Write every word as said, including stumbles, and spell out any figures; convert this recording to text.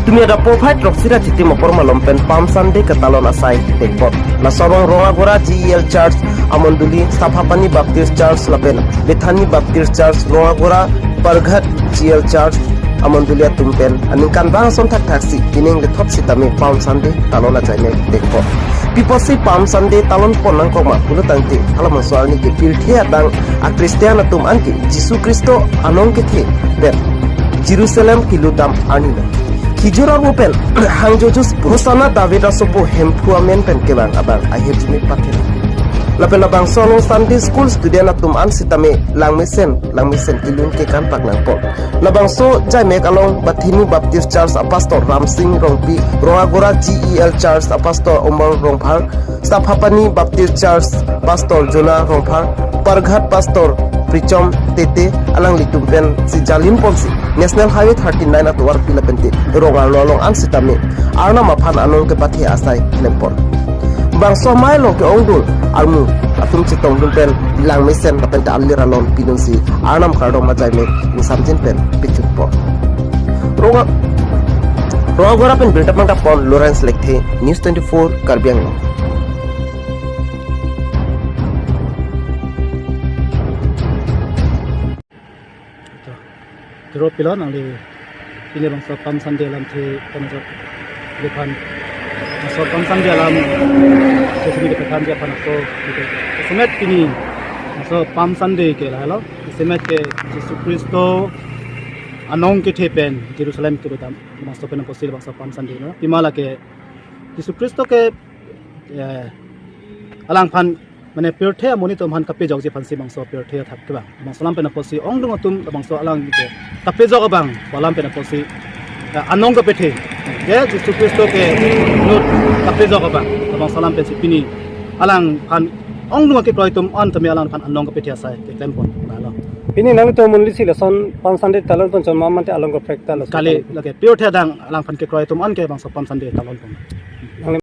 Tumi adap porphai throksi ra chitim apor malom pen Palm Sunday ketalon asai dekpot. Laso abang Rongagora G E L Church amondoli, Saphapani Baptist Church lapen Bethany Baptist Church Rongagora, Parghat G E L Church amondoli atum pen aningkanvang ason thakthaksi pining lethot sitame Palm Sunday talon ajaimek dekpot. Pi apotsi Palm Sunday talonpon nangkok ma pulo tangte, halabangso arni ke pirthe adang a-Christian atum anke Jisu Khristo anong kethe pen Jerusalem kelutdam arni lo. Khijur arvo pen hangjojo si Hosanna David asopo Hemphu amen pen kevang abang ahirjume pathe. Lapen labangso along Sunday School student atum an sitame langmesen langmesen kelun kekan pak nangpo. Labangso jaimek along Bethany Baptist Church a-pastor Ramsing Rongpi, Rongagora G E L Church a-pastor Omar Rongphar, Saphapani Baptist Church pastor Jonah Rongphar, Parghat pastor Prichom Tete alanglitum pensi jalinponsi National Highway thirty-nine atovarpi lapente rong arlo along an sitame Arnam aphan anong kepathe asai klempon. Bangso amei along ke-ongdung armu atum chetongdun pen langmesen lapente alir alon pidunsi Arnam kardom ajaimek ingsamjin pen pechutpo. Ronga Rongagora pen birta pangdapon Lawrence Lekthe, News twenty-four Karbi Anglong. To, tiro pilo nangli pini bangso Palm Sunday alamthe pen ajok liphan. Bangso Palm Sunday alam ke pini kepathanji aphan ako, gitu. Semet pini bangso Palm Sunday ke lahelo. Semet ke Jisu Khristo anong kethe pen Jerusalem kelutdam bangso pen apotsi bangso Palm Sunday lo. Pima lake Jisu Khristo ke, eh, alangphan mane pirthe amonit atum aphan kapejokji aphansi bangso pirthe athap kevang. Bangso alam pen apotsi ongdung atum bangso alang ke kapejok abang, pu alam pen apotsi, eh, anong kepethe. Ke Jisu Khristo ke inut kapejok abang, bangso alam pensi pini alangphan ongdung akekroi atum an tame alangphan anong kepethe asai keklempon lahelo. Pini nangtum amonit si lason Palm Sunday talonpon chon ma mate along kaprek ta lason? Kali, lake pirthe adang alangphan kekroi atum an ke bangso Palm Sunday talonpon.